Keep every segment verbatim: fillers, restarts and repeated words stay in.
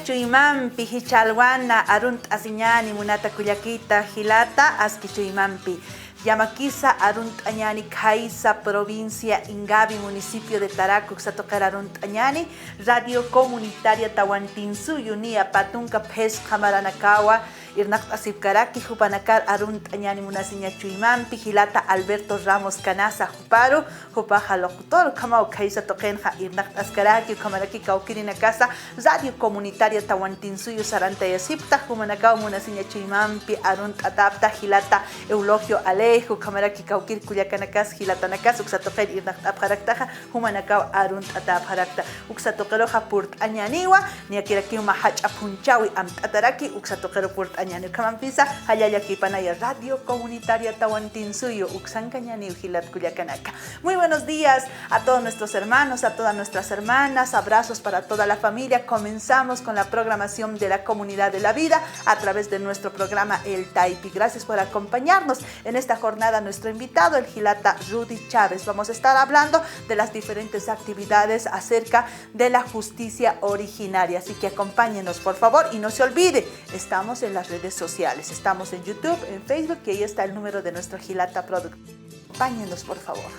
Chuymampi jichha alwana arunt'asiñäni munata kullakita jilata, aski chuymampi. Llamakisa arunt'añäni khaysa provincia Ingavi, municipio de Taraco, uksa tuqir arunt'añäni, Radio Comunitaria Tawantinsuyu niya pä tunka phisqa maranakawa irnaqt'asipkaraki, jupanakar arunt'añäni munasiña chuymampi, jilata Alberto Ramos Canaza juparu, jupaxa locutor, ukhamaw khaysa tuqinxa irnaqt'askaraki, ukhamaraki kawkïrinakasa Radio Comunitaria Tawantinsuyu sarantayasipkta, jumanakaw munasiña chuymampi arunt'atäpkta, jilata Eulogio Alejo, ukhamaraki kawkïr kullakanakas, jilatanakas, uksa tuqir irnaqt'apxaraktaxa, jumanakaw arunt'atäpxarakta. Uksa tuqiruxa purt'añäniwa, niyakirakiw mä jach'a phunchhäwi amt'ataraki, uksa tuqiru purt'añäni. Ukhamampisa, jallalla qhipanaya Radio Comunitaria Tawantinsuyu, uksankañäniw jilat kullakanaka. Muy buenos días a todos nuestros hermanos, a todas nuestras hermanas, abrazos para toda la familia. Comenzamos con la programación de la Comunidad de la Vida a través de nuestro programa El Taipi. Gracias por acompañarnos en esta jornada. Nuestro invitado, el jilata Rudy Chávez. Vamos a estar hablando de las diferentes actividades acerca de la justicia originaria. Así que acompáñenos, por favor, y no se olvide, estamos en las redes sociales. Estamos en YouTube, en Facebook, y ahí está el número de nuestro jilata productor. Acompáñenos, por favor.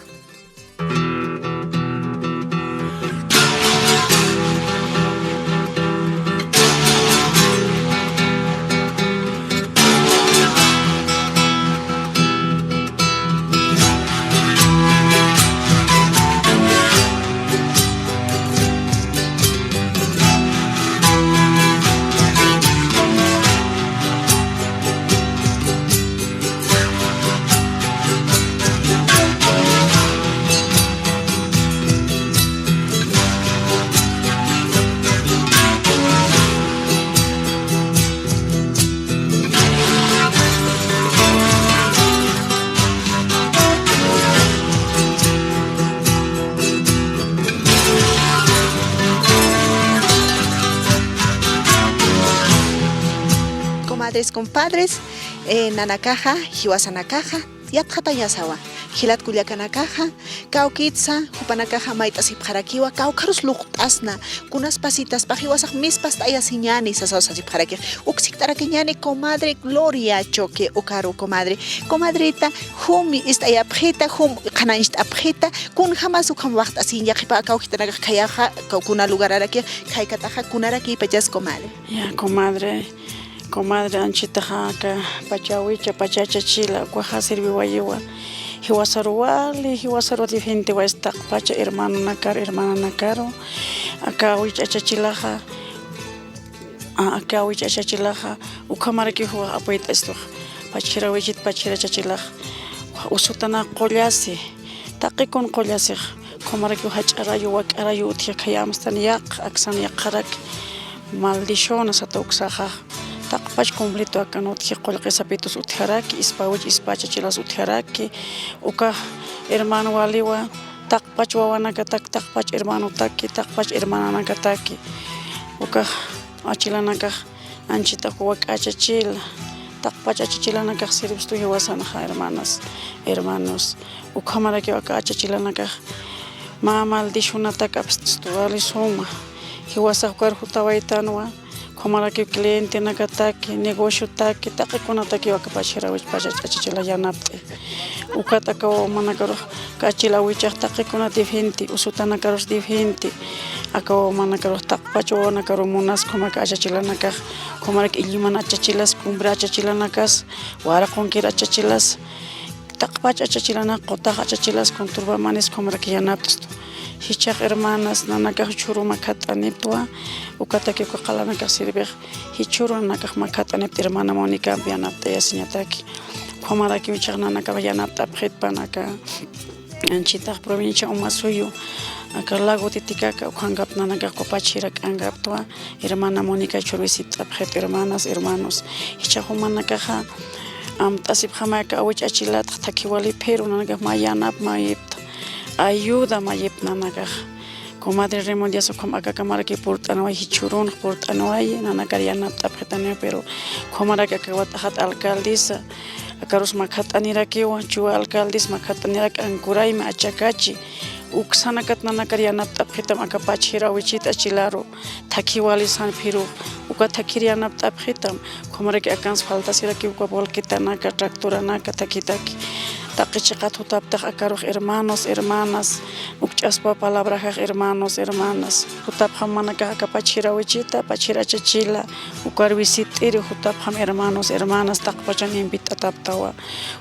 Comadres, compadres, eh, nanakaxa, jiwasanakaxa, yatxatayasawa. Jilat kullakanakaxa, kawkïtsa, jupanakaxa mayt'asipxarakiwa, kawkharus luqt'asna, kunas pasitaspax jiwasax mispast'ayasiñäni sasaw sasipxarakix. Uksikt'arakiñäni comadre Gloria Choque, ukaru comadre. Comadrita, jum ist'ayapxita, jum qhanañcht'apxita, kunjamas ukham waxt'asiñ, yaqhipa kawkitanakax khayaxa, kaw kuna lugararakix, khaykataxa, kunarakïpachas comadre. Ya, comadre. Comadre, anchitaxa aka pachawicha, pachacha chila, ukaxa sirviwayiwa. Jiwasaru wali, jiwasaru defendiwaysa taqpacha hermanonakaru, hermananakaru. Aka awich'acha chilaxa, a, aka awich'acha chilaxa, ukhamarakiw juwax apuyt'astu. Pachjirawichit, pachjiracha chilaxa. Usutanak qullasi, taqi kun qullasix. Ukhamarakiw jach'arayu, wak'arayu utji, khayamstan yaq, aksan yaqarak. Maldición sata uksaxa. Taqpach completo akan utji, qullqisapitus utjaraki, ispawich ispacha chilas utjaraki. Ukax hermano waliwa, taqpach wawanakataki, taqpach hermanotaki, taqpach hermananakataki. Ukax achilanakax anchita wak'acha chila, taqpach achachilanakax sirvistu jiwasanxa, hermanas, hermanos. Ukhamarakiw aka achachilanakax mä maldicionatak apstistu, wali suma. Jiwasax ukar jutawaytanwa, ukhamarakiw clientenakataki, negociotaki, taqikunatakiw aka pachjirawich pachach achachila yanapt'i. Ukat aka wawamanakarux, aka achil awichax taqikuna defendi, usutanakarus defendi. Aka wawamanakarux taqpach wawanakaru munas, ukhamaraki achachilanakax, ukhamaraki illiman achachilas, cumbre achachilanakasa, waraqunkir achachilas, taqpach achachilanak, qutax achachilas, kunturba manis, ukhamaraki yanapt'stu. Jichhax hermanas, nanakax jichhüru makhat'aniptwa, ukataki uka qalanakax sirvix, jichhüru nanakax makhat'aniptwa, hermana Mónicampi yanapt'ayasiñataki. Ukhamarakiw jichhax nanakax yanapt'apxitpan aka anchitax provincia Omasuyuw, aka lago Titicaca, ukhankaptwa nanakax uka pachjirak'ankaptwa, hermana Mónica jichhüru visit'apxit, hermanas, hermanos. Jichhax jumanakaxa amt'asipxamay aka awich'achilatxa, thakhi wali, pero nanakax mä yanap mayipta, ayuda mayipta nanakax. Comadre Remedias, ukham aka ukhamaraki purt'anwayi, jichhürunx purt'anwayi, nanakar yanapt'apxitaniw, pero ukhamaraki aka wat'axat alcaldesa, akarus makhat'anirakiwa, chuwa alcaldes makhat'anirak, ankuraymi, achakachi, Uksanakat nanakar yanapt'apxitam aka Pachjir Awichita chilaru, thakhi wali san phiru, uka thakhir yanapt'apxitam, ukhamaraki akans faltasiraki uka volquetanaka, tractoranaka, thakhitaki. Taqi chiqat jutaptax akarux hermanos, hermanas, ukch'aspa palabrajax hermanos, hermanas. Jutapxam jumanakax aka Pachjir Awichita, Pachjir Achachila, ukar visit'iri jutapxam hermanos, hermanas, taqpachan invit'ataptawa.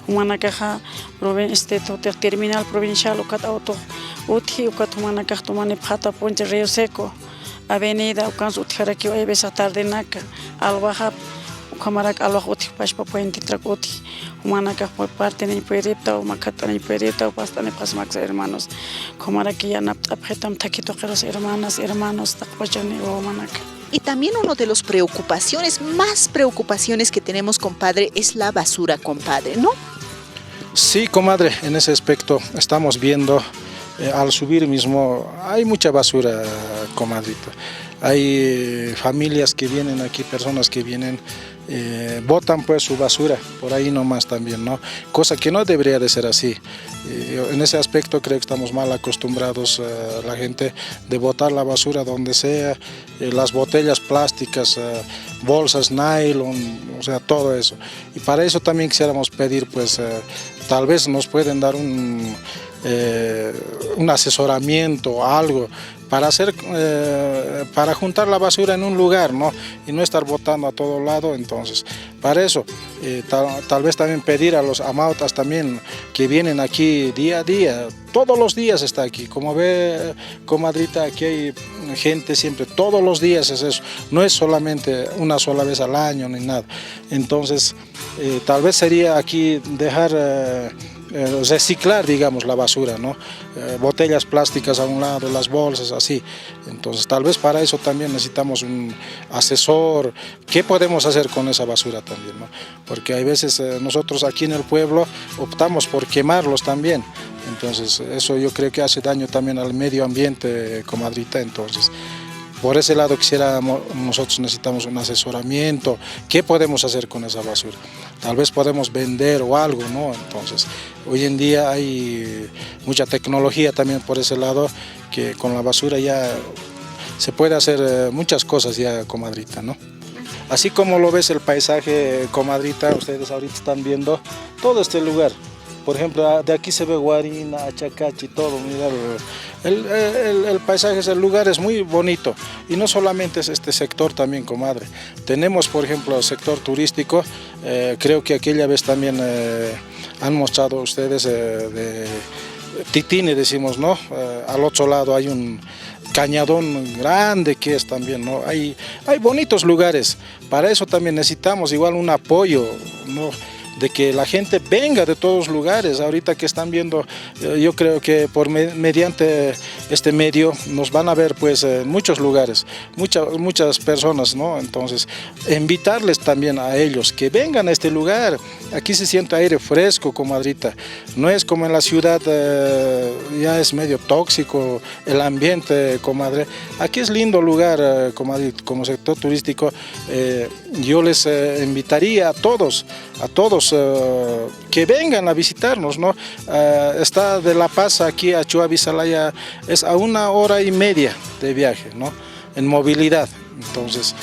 Jumanakaxa provin-, este, utix terminal provincial ukat autox utji, ukat jumanakax tumanipxäta puente Río Seco, avenida, ukans utjarakiw, hay veces tardenaka, alwaxap, ukhamarak alwax utji, pachpa puentitrak utji, jumanakax pu-, partiniñ puediptaw, makhat'aniñ puediptaw, past'anipxasmaksa hermanos, ukhamaraki yanapt'apxitam thakhi tuqirus hermanas, hermanos, taqpachani wawanaka. Y también uno de los preocupaciones, más preocupaciones que tenemos, compadre, es la basura, compadre, ¿no? Sí, comadre, en ese aspecto estamos viendo, eh, al subir mismo, hay mucha basura, comadrita. Hay, eh, familias que vienen aquí, personas que vienen, eh, botan, pues, su basura por ahí nomás también, ¿no? Cosa que no debería de ser así. Eh, en ese aspecto creo que estamos mal acostumbrados, eh, la gente de botar la basura donde sea, eh, las botellas plásticas, eh, bolsas nylon, o sea, todo eso. Y para eso también quisiéramos pedir, pues, eh, tal vez nos pueden dar un, eh, un asesoramiento, algo, para hacer, eh, para juntar la basura en un lugar, ¿no? Y no estar botando a todo lado, entonces, para eso, eh, tal, tal vez también pedir a los amautas también que vienen aquí día a día, todos los días está aquí. Como ve, comadrita, aquí hay gente siempre, todos los días es eso. No es solamente una sola vez al año ni nada. Entonces, eh, tal vez sería aquí dejar, eh, eh, reciclar, digamos, la basura, ¿no? Eh, botellas plásticas a un lado, las bolsas, así. Entonces, tal vez para eso también necesitamos un asesor. ¿Qué podemos hacer con esa basura también, no? Porque hay veces, eh, nosotros aquí en el pueblo optamos por quemarlos también. Entonces, eso yo creo que hace daño también al medio ambiente, comadrita. Entonces, por ese lado quisiéramos, nosotros necesitamos un asesoramiento. ¿Qué podemos hacer con esa basura? Tal vez podemos vender o algo, ¿no? Entonces, hoy en día hay mucha tecnología también por ese lado, que con la basura ya se puede hacer, eh, muchas cosas ya, comadrita, ¿no? Así como lo ves el paisaje, comadrita, ustedes ahorita están viendo todo este lugar. Por ejemplo, a-, de aquí se ve Guarina, Achacachi, todo. Mira, el, el, el, el paisaje, el lugar es muy bonito. Y no solamente es este sector también, comadre. Tenemos, por ejemplo, el sector turístico. Eh, creo que aquella vez también, eh, han mostrado ustedes, eh, de Titine, decimos, ¿no? Eh, al otro lado hay un cañadón grande que es también, ¿no? Hay, hay bonitos lugares. Para eso también necesitamos igual un apoyo, ¿no? De que la gente venga de todos lugares. Ahorita que están viendo, eh, yo creo que por me-, mediante este medio nos van a ver, pues, eh, muchos lugares, mucha-, muchas personas, ¿no? Entonces, invitarles también a ellos que vengan a este lugar. Aquí se siente aire fresco, comadrita. No es como en la ciudad, eh, ya es medio tóxico el ambiente, comadre. Aquí es lindo lugar, eh, comadre, como sector turístico. Eh, yo les, eh, invitaría a todos, a todos, eh, que vengan a visitarnos, ¿no? Eh, está de La Paz aquí a Chuavisalaya, es a una hora y media de viaje, ¿no? En movilidad. Entonces,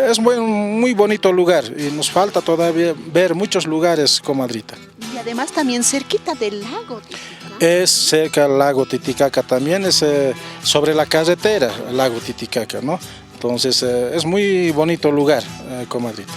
es muy, muy bonito lugar y nos falta todavía ver muchos lugares, comadrita. Y además también cerquita del lago Titicaca. Es cerca al lago Titicaca también, es, eh, sobre la carretera al lago Titicaca, ¿no? Entonces, eh, es muy bonito lugar, eh, comadrita.